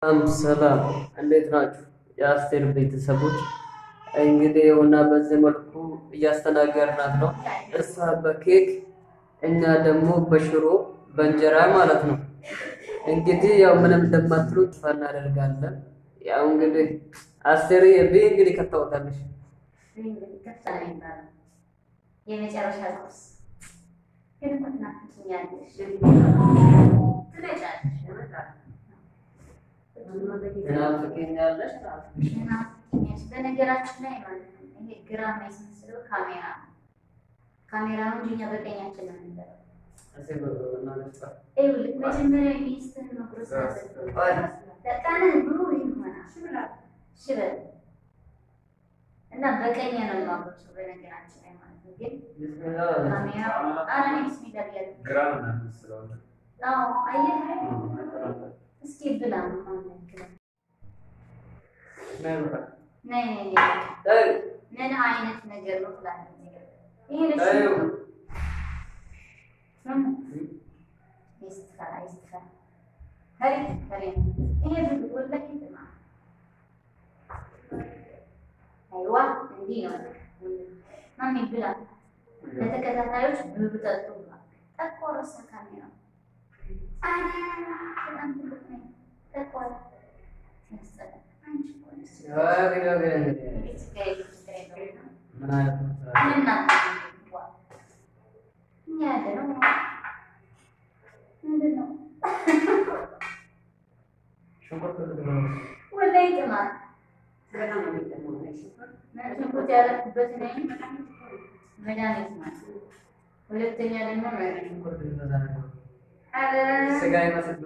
ሰላም ሰላም፣ እንዴት ናችሁ? የአስቴር ቤተሰቦች እንግዲህ ይኸውና በዚህ መልኩ እያስተናገርናት ነው። እሷ በኬክ እኛ ደግሞ በሽሮ በእንጀራ ማለት ነው። እንግዲህ ያው ምንም እንደማትሉ ተስፋ እናደርጋለን። ያው እንግዲህ አስቴር ብይ እንግዲህ ከታወጣለሽ የመጨረሻ ቁርስ ግን እኮ ትናፍቂኛለሽ፣ ትመጫለሽ ትናፍቂኛለሽ። ትናፍቂኛለሽ። በነገራችን ላይ ማለት ነው ይሄ ግራ የሚያስመስለው ካሜራ ነው። ካሜራ ነው እንጂ እኛ በቀኛችን ነው የምንበላው። ይኸውልህ መጀመሪያ ሚስትህን መጉረስ አለብህ። ቀንህ ብሩህ ይሆናል። እሺ በል እና በቀኝ ነው የማጎርሰው በነገራችን ላይ ማለት ነው። ግን ካሜራው ኧረ እኔ ቢስሚላ ብያለሁ። ግራ ነው የሚመስለው። አዎ አየህ፣ እስኪ ብላ ነይ ነይ ነይ። ምን አይነት ነገር ነው ትላለህ? ይሄ ይሄ ብሉ ወላሂ ጥማ አይዋ እንዲህ ነው ማሚ ብላ። ለተከታታዮች ብሉ ጠጡ ብላ ጠቆረሰ ካሜራው። ኧረ በጣም ትልቅ ነኝ ጠቆረ። ሲያስጠላ። አንቺ እኮ ነሽ። ችግር የለውም ችግር የለውም። እኛ ያለ ነው ምንድን ነው? ወላሂ ይጥማል። ሽንኩርት ያደረኩበት ነኝ መድኃኒት ማለት ሁለተኛ ደግሞ ስጋ ይመስል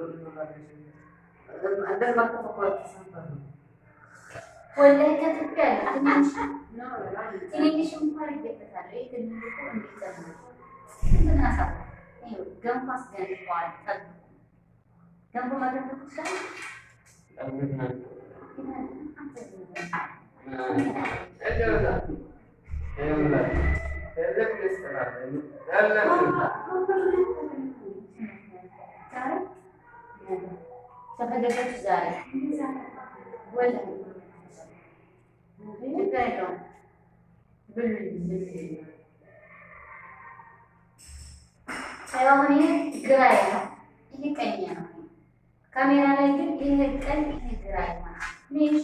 ወላሂ ከትፍ ያለ ትንንሽ ትንንሽ እንኳን ይገበታል። ይሄ ትልቁ እንዲጨምር እንትን አሳው ይኸው ገንፎ አስገንፈዋል። ጠብቁ ገንፎ መገንፈት ትችላለህ። ተፈገገች ዛሬ ወላሂ ችግር የለውም። ብሉ አሁን ይሄ ግራዬ ነው፣ ይሄ ቀኝ ነው። ካሜራ ላይ ግን ይሄ ቀኝ ይሄ ግራ ይሆናል። ሜሽ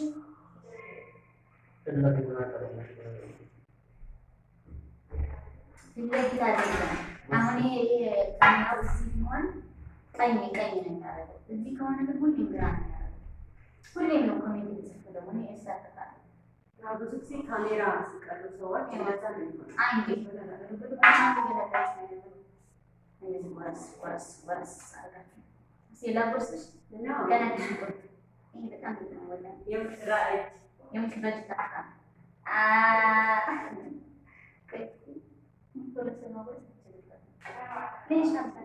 ፊት ለፊት አይደለም። አሁን ይሄ ካሜራው እዚህ ቢሆን ቀኝ ቀኝ ነው የሚያደርገው። እዚህ ከሆነ ግን ሁሌም ግራ ነው የሚያደርገው። ሁሌም ነው comment የሚጽፉ ደግሞ እኔ እሳቀቃለሁ። ብዙ ጊዜ ካሜራ ሲቀርቡ ሰዎች እንደዛ ነው የሚሆነው። እንደዚህ ጎረስ ጎረስ ጎረስ አድርጋችሁ እስኪ ላጎርስሽ። ገና ሽንኩርት ይሄ በጣም ነው ወላሂ የሙሽራ እጅ የሙሽራ እጅ ታጣ ጎረስ መጎረስ ትችላለህ።